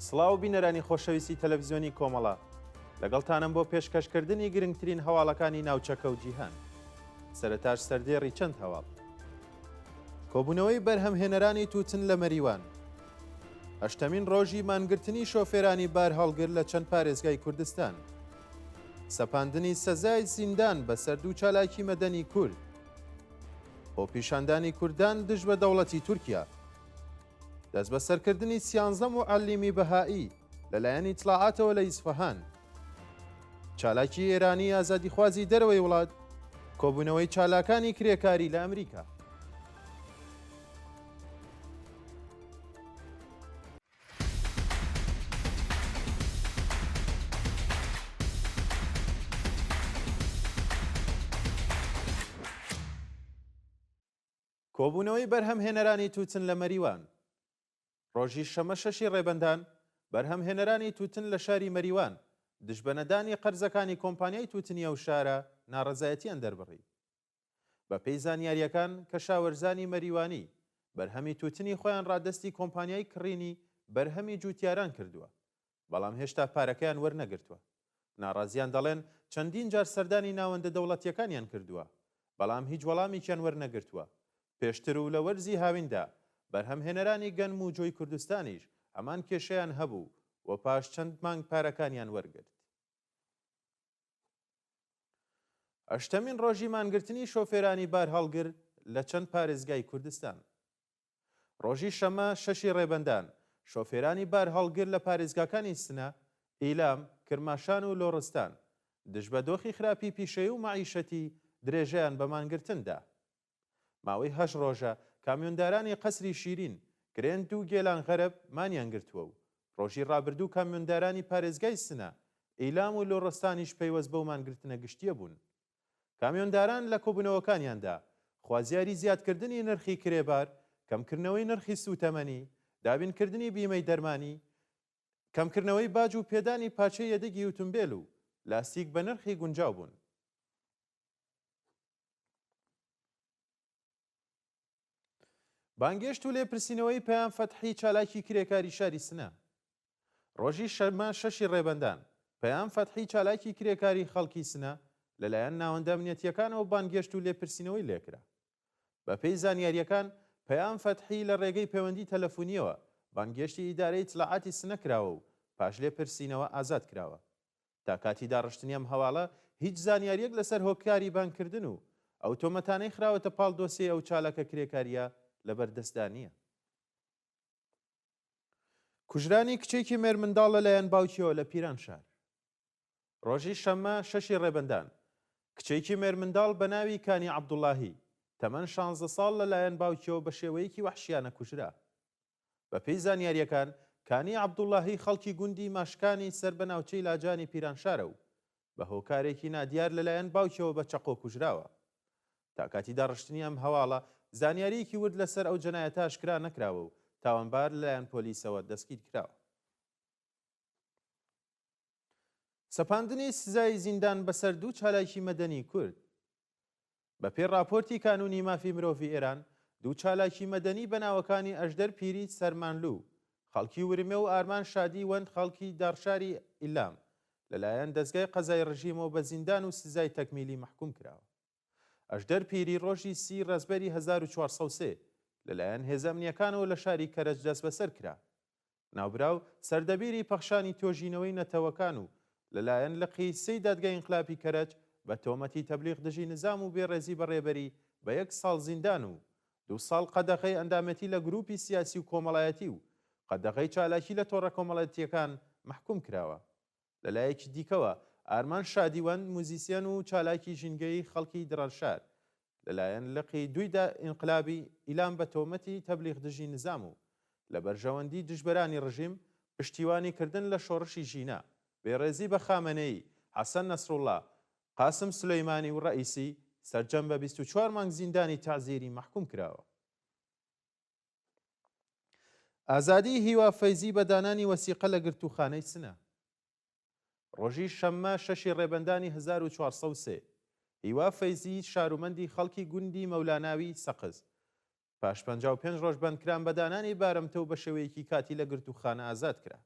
سڵاو بینەرانی خۆشەویستی تەلەفزیۆنی کۆمەڵە، لەگەڵتانم بۆ پێشکەشکردنی گرنگترین هەواڵەکانی ناوچەکە و جیهان. سەرەتاش سەردێڕی چەند هەواڵ. کۆبوونەوەی بەرهەمهێنەرانی تووتن لە مەریوان. هەشتەمین ڕۆژی مانگرتنی شۆفێرانی بارهەڵگر لە چەند پارێزگای کوردستان. سەپاندنی سەزای زیندان بەسەر دوو چالاکی مەدەنی کورد. خۆپیشاندانی کوردان دژ بە دەوڵەتی تورکیا. دەستبەسەرکردنی سیانزە موعەلیمی بەهائی لەلایەن ئیتڵاعاتەوە لە ئیسفەهان. چالاکی ئێرانی ئازادیخوازی دەرەوەی وڵات، کۆبوونەوەی چالاکانی کرێکاری لە ئەمریکا. کۆبوونەوەی بەرهەمهێنەرانی تووتن لە مەریوان. ڕۆژی شەمە شەشی ڕێبەندان، بەرهەمهێنەرانی تووتن لە شاری مەریوان، دژ بە نەدانی قەرزەکانی کۆمپانیای تووتنی ئەو شارە ناڕەزایەتییان دەربڕی. بە پێی زانیارییەکان، کەشاوەرزانی مەریوانی، بەرهەمی تووتنی خۆیان ڕادەستی کۆمپانیای کڕینی بەرهەمی جووتیاران کردووە، بەڵام هێشتا پارەکەیان وەرنەگرتووە. ناڕازییان دەڵێن، چەندین جار سەردانی ناوەندە دەوڵەتییەکانیان کردووە، بەڵام هیچ وەڵامێکیان وەرنەگرتووە. پێشتر و لە وەرزی هاویندا بەرهەمهێنەرانی گەنم و جۆی کوردستانیش هەمان کێشەیان هەبوو و پاش چەند مانگ پارەکانیان وەرگرت. هەشتەمین ڕۆژی مانگرتنی شۆفێرانی بارهەڵگر لە چەند پارێزگای کوردستان. ڕۆژی شەممە شەشی ڕێبەندان، شۆفێرانی بارهەڵگر لە پارێزگاکانی سنە، ئیلام، کرماشان و لۆڕستان، دژ بە دۆخی خراپی پیشەیی و مەعیشەتی درێژەیان بە مانگرتن دا. ماوەی هەشت ڕۆژە کامیۆندارانی قەسری شیرین، کرێند و گێلان غەرب مانیان گرتووە و ڕۆژی ڕابردوو کامیۆندارانی پارێزگای سنە، ئیلام و لۆڕستانیش پەیوەست بەو مانگرتنە گشتییە بوون. کامیۆنداران لە کۆبوونەوەکانیاندا خوازیاری زیادکردنی نرخی کرێ بار، کەمکردنەوەی نرخی سووتەمەنی، دابینکردنی بیمەی دەرمانی، کەمکردنەوەی باج و پێدانی پارچەی یەدەگی ئوتومبێل و لاستیک بە نرخی گونجاو بوون. بانگێشت و لێپرسینەوەی پەیام فەتحی چالاکی کرێکاری شاری سنە. ڕۆژی شەممە شەشی ڕێبەندان، پەیام فەتحی چالاکی کرێکاری خەڵکی سنە لەلایەن ناوەندە ئەمنیەتییەکانەوە بانگێشت و لێپرسینەوەی لێکرا. بەپێی زانیارییەکان، پەیام فەتحی لە ڕێگەی پەیوەندی تەلەفونییەوە بانگێشتی ئیدارەی ئیتلاعاتی سنە کراوە و پاش لێپرسینەوە ئازاد کراوە. تا کاتی داڕشتنی ئەم هەواڵە هیچ زانیارییەک لەسەر هۆکاری بانگکردن و ئەو تۆمەتانەی خراوەتە پاڵ دۆسیەی ئەو چالاکە کرێکارییە لەبەر دەستدا نییە. کوژرانی کچێکی مێرمنداڵ لەلایەن باوکیەوە لە پیرانشار. ڕۆژی شەممە شەشی ڕێبەندان، کچێکی مێرمنداڵ بە ناوی کانی عەبدوڵاهی، تەمەن شانزە ساڵ لەلایەن باوکیەوە بە شێوەیەکی وەحشیانە کوژرا. بەپێی زانیارییەکان، کانی عەبدوڵاهی خەڵکی گوندی ماشکانی سەر بە ناوچەی لاجانی پیرانشارە و بە هۆکارێکی نادیار لەلایەن باوکیەوە بە چەقۆ کوژراوە. تا کاتی داڕشتنی ئەم هەواڵە، زانیارییەکی ورد لەسەر ئەو جەنایەتە ئاشکرا نەکراوە و تاوانبار لەلایەن پۆلیسەوە دەستگیرکراوە. سەپاندنی سزای زیندان بەسەر دوو چالاکی مەدەنی کورد. بەپێی ڕاپۆرتی کانوونی مافی مرۆڤی ئێران، دوو چالاکی مەدەنی بە ناوەکانی ئەژدەر پیری سەرمانلوو، خەڵکی ورمێ و ئارمان شادی وەند خەڵکی داڕشاری ئیلام، لەلایەن دەزگای قەزای ڕژیمەوە بە زیندان و سزای تەکمیلی مەحکووم کراوە. ئەژدەر پیری ڕۆژی سی ڕەزبەری 1403 لەلایەن هێزە ئەمنییەکانەوە لە شاری کەرەج دەستبەسەر کرا. ناوبراو سەردەبیری پەخشانی تۆژینەوەی نەتەوەکان و لەلایەن لقی سێی دادگای ئینقلابی کەرەج بە تۆمەتی تەبلیغ دژی نزام و بێڕێزی بە ڕێبەری بە یەک ساڵ زیندان و دوو ساڵ قەدەغەی ئەندامێتی لە گرووپی سیاسی و کۆمەڵایەتی و قەدەغەی چالاکی لە تۆڕە کۆمەڵەتییەکان مەحکووم کراوە. لەلایەکی دیکەوە، ئارمان شادیوەند، موزیسیەن و چالاکی ژینگەیی خەڵکی دڕەنشار، لەلایەن لقی دووی دا ئینقلابی ئیلام بە تۆمەتی تەبلیغ دژی نزام و لە بەرژەوەندی دژبەرانی ڕژیم پشتیوانی کردن لە شۆڕشی ژینا، بێڕێزی بە خامەنەیی، حەسەن نەسروڵڵا، قاسم سولەیمانی و ڕەئیسی، سەرجەم بە 24 مانگ زیندانی تەعزیری مەحکووم کراوە. ئازادیی هیوا فەیزی بە دانانی وەسیقە لە گرتووخانەی سنە. ڕۆژی شەممە شەشی ڕێبەندانی 1403، هیوا فەیزی شارومەندی خەڵکی گوندی مەولاناوی سەقز، پاش 55 ڕۆژ بەندکران بە دانانی بارمتە و بە شێوەیەکی کاتی لە گرتووخانە ئازاد کرا.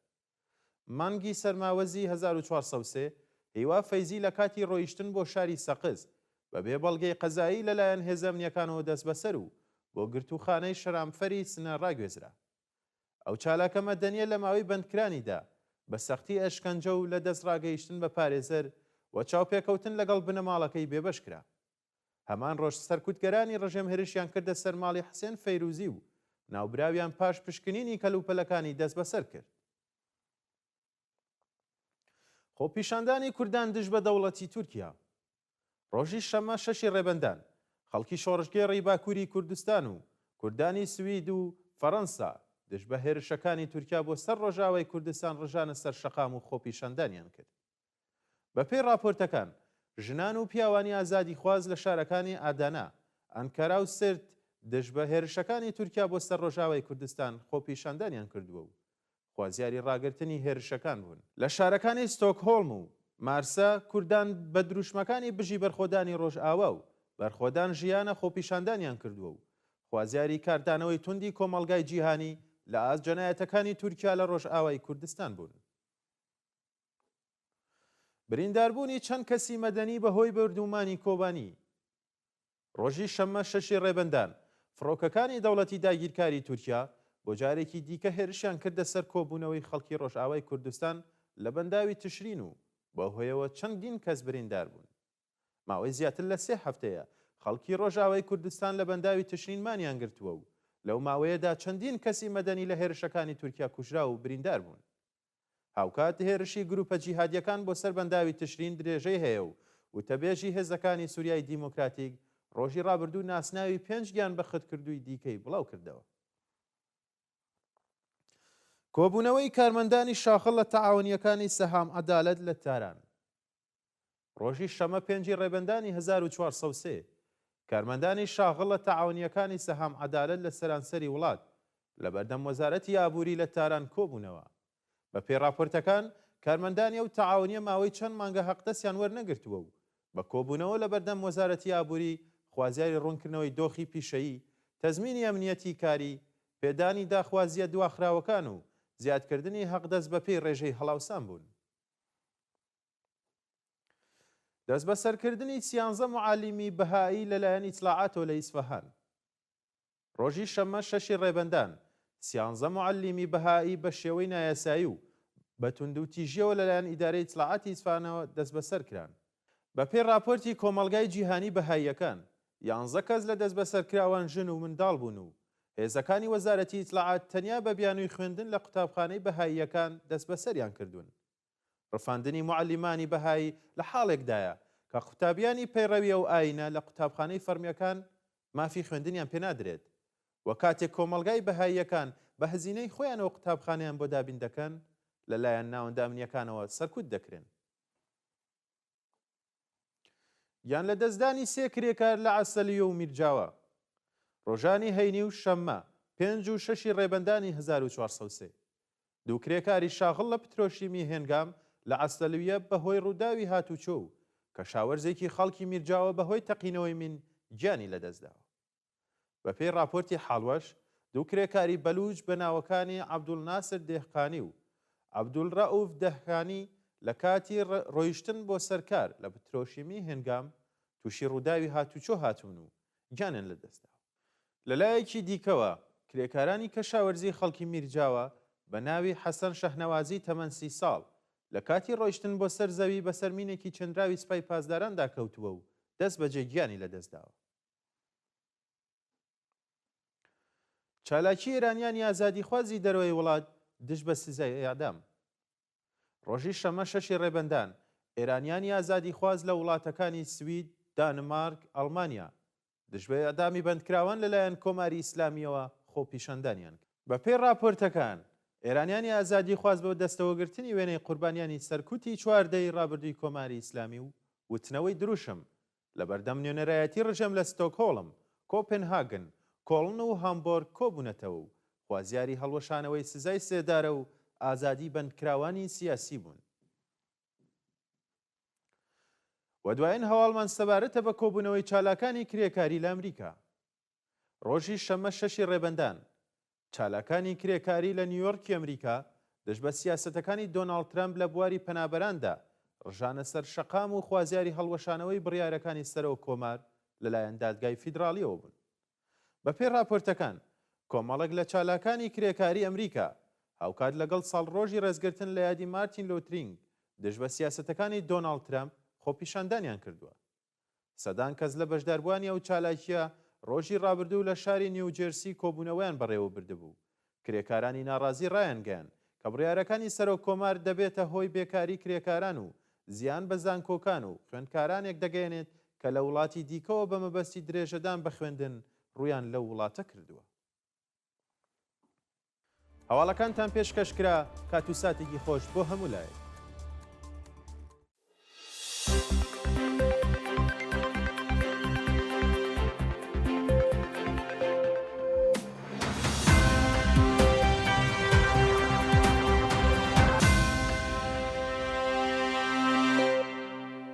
مانگی سەرماوەزی 1403، هیوا فەیزی لە کاتی ڕۆیشتن بۆ شاری سەقز، بە بێ بەڵگەی قەزایی لە لایەن هێزە ئەمنییەکانەوە دەستبەسەر و بۆ گرتووخانەی شەرامفەری سنە ڕاگوێزرا. ئەو چالاکە مەدەنییە لە ماوەی بەندکرانیدا بە سەختی ئەشکەنجە و لە دەستڕاگەیشتن بە پارێزەر و چاوپێکەوتن لەگەڵ بنەماڵەکەی بێبەش کرا. هەمان ڕۆژ سەرکوتگەرانی ڕژێم هێرشیان کردە سەر ماڵی حسێن فەیروزی و ناوبراویان پاش پشکنینی کەلوپەلەکانی دەستبەسەر کرد. خۆپیشاندانی کوردان دژ بە دەوڵەتی تورکیا. ڕۆژی شەممە شەشی ڕێبەندان، خەڵکی شۆڕشگێڕی باکووری کوردستان و کوردانی سوید و فەڕەنسا دژ بە هێرشەکانی تورکیا بۆ سەر ڕۆژئاوای کوردستان ڕژانە سەر شەقام و خۆپیشاندانیان کرد. بەپێی ڕاپۆرتەکان، ژنان و پیاوانی ئازادیخواز لە شارەکانی ئادانا، ئەنکەرا و سرت دژ بە هێرشەکانی تورکیا بۆ سەر ڕۆژئاوای کوردستان خۆپیشاندانیان کردووە و خوازیاری ڕاگرتنی هێرشەکان بوون. لە شارەکانی ستۆکهۆڵم و مارسە کوردان بە دروشمەکانی بژی بەرخۆدانی ڕۆژئاوا و بەرخۆدان ژیانە خۆپیشاندانیان کردووە و خوازیاری کاردانەوەی توندی کۆمەڵگای جیهانی لە ئاست جەنایەتەکانی تورکیا لە ڕۆژئاوای کوردستان بوون. برینداربوونی چەند کەسی مەدەنی بەهۆی بۆردوومانی کۆبانی. ڕۆژی شەممە شەشی ڕێبەندان، فڕۆکەکانی دەوڵەتی داگیرکاری تورکیا بۆ جارێکی دیکە هێرشیان کردە سەر کۆبوونەوەی خەڵکی ڕۆژئاوای کوردستان لە بەنداوی تشرین و بەو هۆیەوە چەندین کەس بریندار بوون. ماوەی زیاتر لە سێ هەفتەیە خەڵکی ڕۆژئاوای کوردستان لە بەنداوی تشرین مانیان گرتووە و لەو ماوەیەدا چەندین کەسی مەدەنی لە هێرشەکانی تورکیا کوژراو و بریندار بوون. هاوکات هێرشی گروپە جیهادییەکان بۆ سەر بەنداوی تشرین درێژەی هەیە و وتەبێژی هێزەکانی سوریای دیموکراتیک ڕۆژی ڕابردوو ناسناوی پێنج گیانبەختکردووی دیکەی بڵاوکردەوە. کۆبوونەوەی کارمەندانی شاخڵ لە تەعاونییەکانی سەهام عەدالەت لە تاران. ڕۆژی شەمە پێنجی ڕێبەندانی 1403، کارمەندانی شاغڵ لە تەعاونییەکانی سەهام عەدالەت لە سەرانسەری وڵات لە بەردەم وەزارەتی ئابووری لە تاران کۆبوونەوە. بە پێی ڕاپۆرتەکان، کارمەندانی ئەو تەعاونییە ماوەی چەند مانگە حەقدەستیان وەرنەگرتووە و بە کۆبوونەوە لە بەردەم وەزارەتی ئابووری خوازیاری ڕوونکردنەوەی دۆخی پیشەیی، تەزمینی ئەمنییەتی کاری، پێدانی داخوازییە دواخراوەکان و زیادکردنی حەقدەست بە پێی ڕێژەی هەڵاوسان بوون. دەستبەسەرکردنی سیانزە موعەلیمی بەهائی لەلایەن ئیتلاعاتەوە لە ئیسفەهان. ڕۆژی شەممە شەشی ڕێبەندان، سیانزە موعەلیمی بەهائی بە شێوەی نایاسایی و بە توندوتیژییەوە لەلایەن ئیدارەی ئیتلاعاتی ئیسفەهانەوە دەستبەسەر کران. بەپێی ڕاپۆرتی کۆمەڵگای جیهانی بەهاییەکان، یانزە کەس لە دەستبەسەرکراوان ژن و منداڵ بوون و هێزەکانی وەزارەتی ئیتلاعات تەنیا بە بیانووی خوێندن لە قوتابخانەی بەهاییەکان دەستبەسەریان کردوون. ڕفاندنی موعەلیمانی بەهایی لە حاڵێکدایە کە قوتابیانی پەیڕەوی ئەو ئایینە لە قوتابخانەی فەڕمییەکان مافی خوێندنیان پێ نادرێت و کاتێک کۆمەڵگای بەهاییەکان بە هەزینەی خۆیانەوە قوتابخانەیان بۆ دابین دەکەن لە لایەن ناوەندە ئەمنییەکانەوە سەرکوت دەکرێن. گیانلەدەستدانی سێ کرێکار لە عەسەلیۆ و میرجاوە ڕۆژانی هەینی و شەممە پێنج و شەشی ڕێبەندانی 1403 دوو کرێکاری شاغڵ لە پترۆشیمی هێنگام لە عەسەلویە بەهۆی ڕووداوی هاتوچۆ و کەشاوەرزێکی خەڵکی میرجاوە بەهۆی تەقینەوەی مین گیانی لەدەستداوە. بەپێی ڕاپۆرتی حاڵوەش، دوو کرێکاری بەلووچ بە ناوەکانی عەبدولناسر دێهقانی و عەبدولرەئوف دەهکانی لە کاتی ڕۆیشتن بۆ سەر کار لە پترۆشیمی هێنگام تووشی ڕووداوی هاتوچۆ هاتوون و گیانیان لەدەستداوە. لەلایەکی دیکەوە، کرێکارانی کەشاوەرزی خەڵکی میرجاوە بە ناوی حەسەن شەهنەوازی تەمەن 30 ساڵ لە کاتی ڕۆیشتن بۆ سەر زەوی بەسەر مینێکی چێندراوی سپای پاسداراندا کەوتووە و دەستبەجێ گیانی لەدەستداوە. چالاکی ئێرانیانی ئازادیخوازی دەرەوەی وڵات دژ بە سزای ئێعدام. ڕۆژی شەممە شەشی ڕێبەندان، ئێرانیانی ئازادیخواز لە وڵاتەکانی سوید، دانمارک، ئەڵمانیا دژ بە ئێعدامی بەندکراوان لەلایەن کۆماری ئیسلامییەوە خۆپیشاندانیان کرد. بەپێی ڕاپۆرتەکان، ئێرانیانی ئازادیخواز بە دەستەوەگرتنی وێنەی قوربانیانی سەرکوتی چوار دەیەی ڕابردووی کۆماری ئیسلامی و وتنەوەی دروشم لەبەردەم نوێنەرایەتی ڕژێم لە ستۆکهۆڵم، کۆپنهاگن، کۆڵن و هامبۆرگ کۆبوونەتەوە و خوازیاری هەڵوەشانەوەی سزای سێدارە و ئازادی بەندکراوانی سیاسی بوون. و دوایین هەواڵمان سەبارەتە بە کۆبوونەوەی چالاکانی کرێکاری لە ئەمریکا. ڕۆژی شەممە شەشی ڕێبەندان، چالاکانی کرێکاری لە نیویۆرکی ئەمریکا دژ بە سیاسەتەکانی دۆناڵد ترەمپ لە بواری پەنابەراندا ڕژانە سەر شەقام و خوازیاری هەڵوەشانەوەی بڕیارەکانی سەرۆک کۆمار لەلایەن دادگای فیدراڵیەوە بوون. بەپێی ڕاپۆرتەکان، کۆمەڵێک لە چالاکانی کرێکاری ئەمریکا هاوکات لەگەڵ ساڵڕۆژی ڕێزگرتن لە یادی مارتین لۆترینگ دژ بە سیاسەتەکانی دۆناڵد ترەمپ خۆپیشاندانیان کردووە. سەدان کەس لە بەشداربووانی ئەو چالاکییە ڕۆژی ڕابردوو لە شاری نیوجێرسی کۆبوونەوەیان بەڕێوەبردبوو. کرێکارانی ناڕازی ڕایانگەیاند کە بڕیارەکانی سەرۆک کۆمار دەبێتە هۆی بێکاری کرێکاران و زیان بە زانکۆکان و خوێندکارانێک دەگەیەنێت کە لە وڵاتی دیکەوە بە مەبەستی درێژەدان بە خوێندن ڕوویان لەو وڵاتە کردووە. هەواڵەکانتان پێشکەش کرا، کات و ساتێکی خۆش بۆ هەموو لایەک.